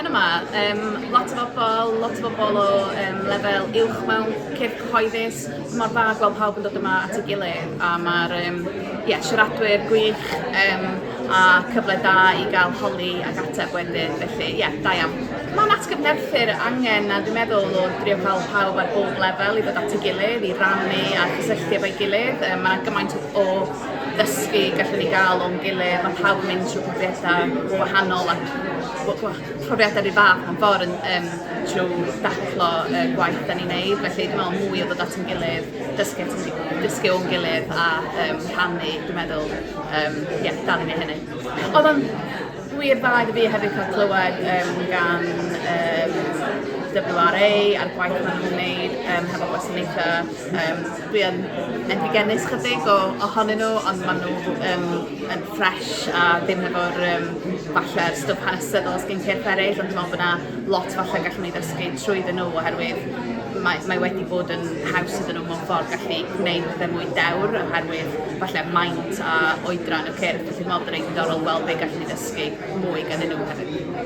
heno 'ma. Lot o bobl, lot o bobl o lefel uwch mewn cyrff cyhoeddus. Mor dda gweld pawb yn dod yma at ei gilydd a mae'r yeah, siaradwyr gwych a cyfle da i gael holi ac ateb wedyn. Felly, ie, yeah, da iawn. Mae'n atgyfnerthu'r angen a dwi'n meddwl o drio cael pawb ar bob lefel i ddod at ei gilydd, i rannu a cysylltu efo'i gilydd. Mae yna gymaint o ddysgu gallwn ni gael o'n gilydd. Mae pawb yn mynd trwy profiadau gwahanol a profiadau rhyw fath mewn ffordd yn, trwy daclo y gwaith da ni'n neud. Felly dwi'n meddwl mwy o ddod at ein gilydd, dysgu, dysgu o'n gilydd a rhannu, dwi'n meddwl, yeah, dal i neud hynny. Oedd o'n wir dda iddo fi hefyd cael clywed gan WRA a'r gwaith maen nhw'n wneud hefo gwasanaethau. Dwi yn endigennus chydig o ohonyn nhw, ond maen nhw yn ffresh a ddim hefo'r falle'r stwff hanesyddol sgyn cyrff eraill, ond dwi'n meddwl bod 'na lot falle gallwn ni ddysgu trwyddyn nhw oherwydd mae wedi bod yn haws iddyn nhw mewn ffordd gallu gwneud pethau mwy dewr oherwydd falle maint a oedran y cyrff. Felly dwi'n meddwl bod yn reit ddiddorol gweld be gallwn ni ddysgu mwy ganddyn nhw hefyd.